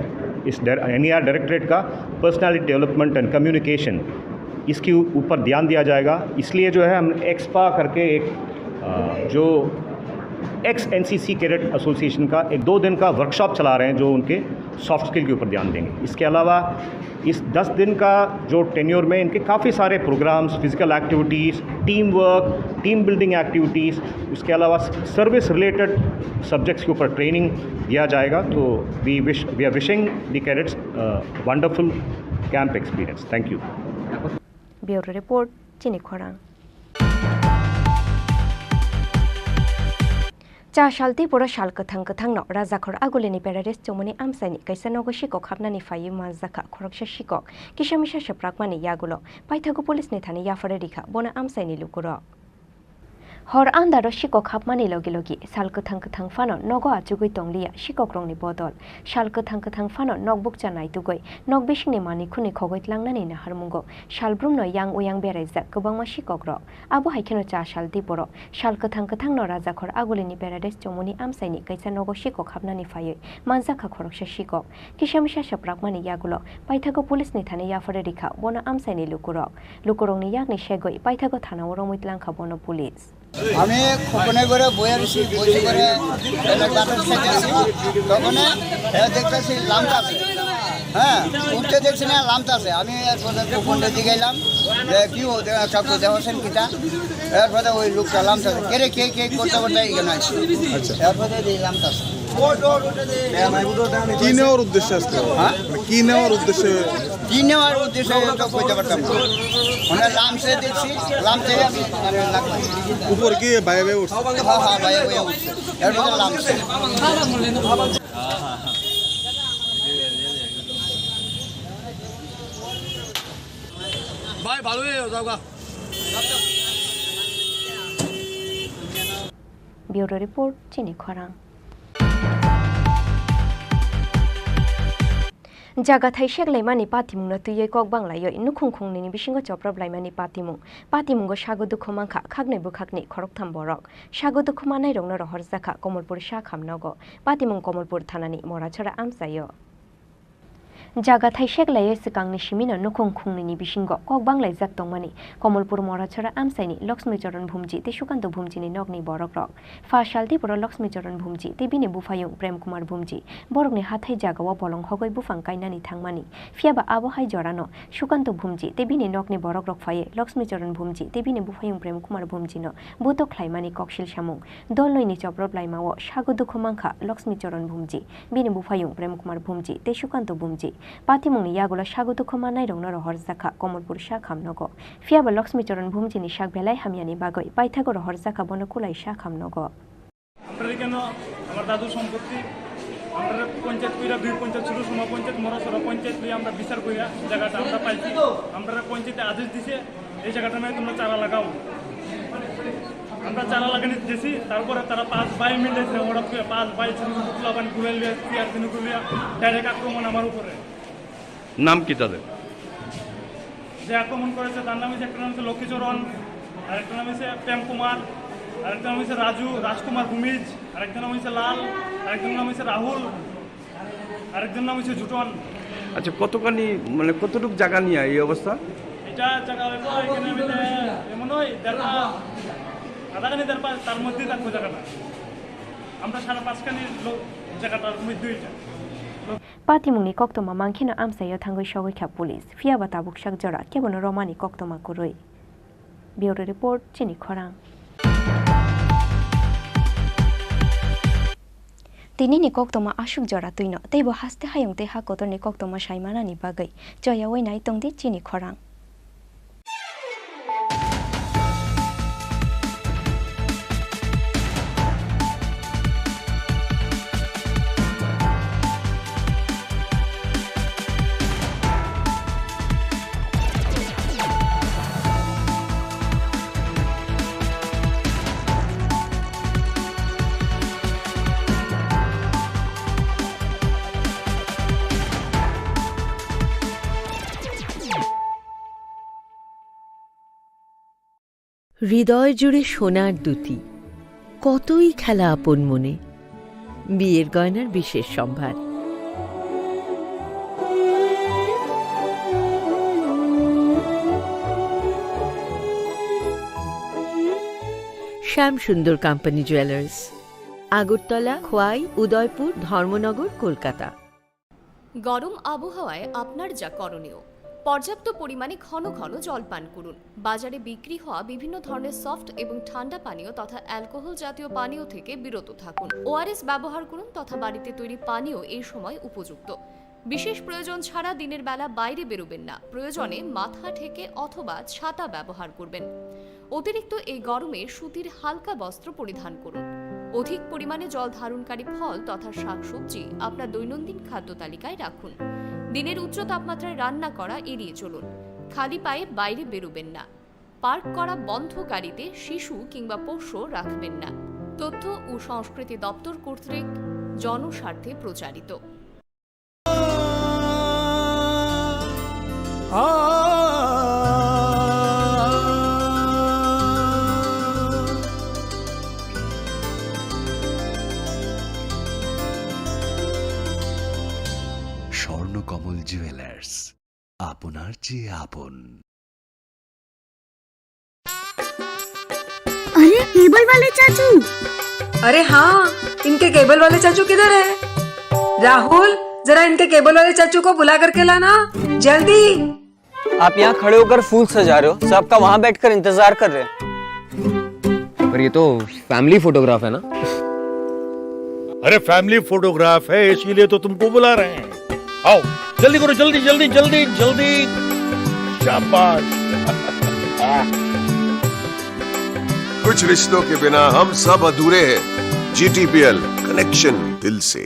इस एनईआर डायरेक्टरेट का, पर्सनालिटी डेवलपमेंट एंड कम्युनिकेशन, इसके ऊपर ध्यान दिया जाएगा। इसलिए जो है हम एक्सपा करके एक अ, जो एक्स एनसीसी कैडेट एसोसिएशन का एक दो दिन का वर्कशॉप चला रहे हैं जो उनके सॉफ्ट स्किल के ऊपर ध्यान देंगे। इसके अलावा इस दस दिन का जो टेन्योर में इनके काफ़ी सारे programmes, physical activities, team work, team building activities, उसके अलावा सर्विस रिलेटेड सब्जेक्ट्स के ऊपर ट्रेनिंग दिया जाएगा। तो we wish, we are wishing the cadets wonderful camp experience. Thank you. Bureau Report, Chini Khorang. Cha sal tei boro sal kwthang kwthangno Rajakhor Agulini Paradise chumani amchaini kaisa nogo sikok hapnani phaiwi manjakha khoroksa sikok kisa misa swprakmani yagulo paithago police ni thani yaphare rikha bono amchaini lukurok. Hor andaro sikok hapmani logi logi sal kwthang kwthang phano nogo achugwi tongliya sikokrokni bodol. Sal kwthang kwthang phano nok bukcha naitugwi nok bisingni manwi khwnwi khogwi tlangnani naharmungo salbrumno yang uyang beraijak kwbangma sikokrok. Abo hai kheno cha sal tei boro sal kwthang kwthangno Rajakhor Agulini Paradise chumuni amchaini kaisa nogo sikok hapnani phaiwi manjakha khoroksa sikok. Kisa misa swprakmani yagulo paithago police ni thani yaphare rikha bono amchaini lukurok. Lukurokni yakni segwi paithago thanao romwi tlangkha bono police. আমি খোপনে করে বইয়ার সি বসে করে এলাকাতে খেতেছি। তখন দেখতেছি লামতাছে। হ্যাঁ, উঠতে দেখছি না, লামতাছে। আমি এরপরে খোপনটা দিকে এলাম যে কি হতে কাকু দেখছেন কিতা? এরপরে ওই লোকটা লামতাছে। কে রে, কে, কে করতে করতে এখানে আসছে। এরপরে এই লামতাছে। কি নেওয়ার উদ্দেশ্যে আসতে হবে? হ্যাঁ? কি নেওয়ার উদ্দেশ্যে? কি নেওয়ার উদ্দেশ্যে তো কইতে পারতাম না। মানে লামসে দেখছি, লামসে আমি মানে লাগবে। উপর কি বাইরে বাইরে উঠছে? হ্যাঁ, হ্যাঁ, ভাই, ভাই, উঠছে। এর মধ্যে লামসে। ভাই ভালোই যাওগা। Bureau Report, Chini Khorang. Jaga thai seklaimani patimungno twiwi kok banglaiwi nukhung khungnwini bisingo choprop laimani patimung. Patimungo sago dukhu mankha khaknwi bwkhakni khoroktham borok. Sago dukhu manairokno rohorjakha Komolpur sakham nogo. Patimung Komolpur thanani Morachora amchaio. Jaga thai seklaiwi swkangni simino nukhung khungnwini bisingo kok banglaijak tongmani Komolpur Morachora amchaini Lakshmi Charan Bhumji tei Sukanto Bhumjini nokni borokrok. Pha sal tei boro Lakshmi Charan Bhumji tei bini buphayung Prem Kumar Bhumji borokni hathai jagao bolong hogwi buphang kainani thangmani. Phiyaba abo hai jorano Sukanto Bhumji tei bini nokni borokrok phaiwi Lakshmi Charan Bhumji tei bini buphayung Prem Kumar Bhumjino buto khlaimani koksil samung. Dol noini choprop laimao sago dukhu mankha Lakshmi Charan Bhumji, bini buphayung Prem Kumar Bhumji tei Sukanto Bhumji. Patimungni yagulo sago dukhu manairokno rohorjakha Komolpur sakham nogo. Phiyaba Lakshmi Charan Bhumjini sak belai hamyani bagwi paithago rohorjakha bono kulai sakham nogo. আমরা এখানে আমার দাদুর সম্পত্তি, আমরা পঞ্চায়েত কইরা দুই পঞ্চায়েত ছোট সময় পঞ্চায়েত মরাসরা পঞ্চায়েত লই আমরা বিচার কইরা জায়গাটা আমরা পাইছি। আমরা পঞ্চায়েতে আদেশ দিছে এই জায়গাটা মানে তোমরা চারা লাগাও। আমরা চারা লাগানি দিয়েছি, তারপরে তারা পাঁচ ভাই মিলে হঠাৎ করে পাঁচ ভাই ছোট ছোট পোলাপান গুলাই লইয়া চেয়ার দিন গুলিয়া ডাইরেক্ট আক্রমণ আমার উপরে। নাম কি তাদের? যে আক্রমণ করেছে তার নাম হচ্ছে, একটা নাম হচ্ছে লক্ষ্মীচরণ, আরেকটা নাম হচ্ছে প্রেম কুমার, আরেকটা নাম হচ্ছে রাজু, রাজকুমার ভূমিজ, আরেকটা নাম হচ্ছে লাল, আরেকটার নাম হচ্ছে রাহুল, আরেকটার নাম হচ্ছে জুটন। আচ্ছা, কতখানি, মানে, কতটুকু জায়গা নিয়ে এই অবস্থা? এটা জায়গা হয়তো এখানে মিলে এমন হয় দেড় পা, আধাখানি দেড় পা, তার মধ্যেই থাকবো জায়গাটা। আমরা সাড়ে পাঁচখানি লোক জায়গাটার মধ্যে এটা। Patimungni koktwma mankhe no amchaio thangwi sogwi kha police, phiyaba tabuk sak jora kebono romani koktwma kwrwi. Bureau Report, Chini Khorang. Tinini koktwma aswk jora twino, teibo haste hayung tei ha kotorni koktwma saimanani bagwi choyaui nai tongdi chini khorang. হৃদয় জুড়ে সোনার দ্যুতি, কতই খেলা আপন মনে। বিয়ের গয়নার বিশেষ সম্ভার। শ্যাম সুন্দর কোম্পানি জুয়েলার্স, আগরতলা, খোয়াই, উদয়পুর, ধর্মনগর, কলকাতা। গরম আবহাওয়ায় আপনার যা করণীয়, পর্যাপ্ত পরিমাণে ঘন ঘন জল পান করুন। বাজারে বিক্রি হওয়া বিভিন্ন ধরনের সফট এবং ঠান্ডা পানীয় তথা অ্যালকোহল জাতীয় পানীয় থেকে বিরত থাকুন। ওআরএস ব্যবহার করুন তথা বাড়িতে তৈরি পানীয় এই সময় উপযুক্ত। বিশেষ প্রয়োজন ছাড়া দিনের বেলা বাইরে বেরোবেন না। প্রয়োজনে মাথা ঢেকে অথবা ছাতা ব্যবহার করবেন। অতিরিক্ত এই গরমে সুতির হালকা বস্ত্র পরিধান করুন। অধিক পরিমাণে জল ধারণকারী ফল তথা শাকসবজি আপনার দৈনন্দিন খাদ্য তালিকায় রাখুন। দিনের উচ্চ তাপমাত্রায় রান্না করা এড়িয়ে চলুন। খালি পায়ে বাইরে বেরোবেন না। পার্ক করা বন্ধ গাড়িতে শিশু কিংবা পোষ্য রাখবেন না। তথ্য ও সংস্কৃতি দপ্তর কর্তৃক জনস্বার্থে প্রচারিত। স্বর্ণকমল জুয়েলার্স, আপনার চেয়ে আপন। अरे, केबल वाले चाचू। अरे हाँ, इनके केबल वाले चाचू किधर है? राहुल, जरा इनके केबल वाले चाचू को बुला करके लाना, जल्दी। आप यहाँ खड़े होकर फूल सजा रहे हो, सबका वहाँ बैठकर इंतजार कर रहे हैं। पर ये तो फैमिली फोटोग्राफ है ना? अरे, फैमिली फोटोग्राफ है, इसीलिए तो तुमको बुला रहे हैं। आओ, जल्दी करो, जल्दी, जल्दी, जल्दी, जल्दी। शाबाश। कुछ रिश्तों के बिना हम सब अधूरे हैं। जीटीपीएल, कनेक्शन दिल से।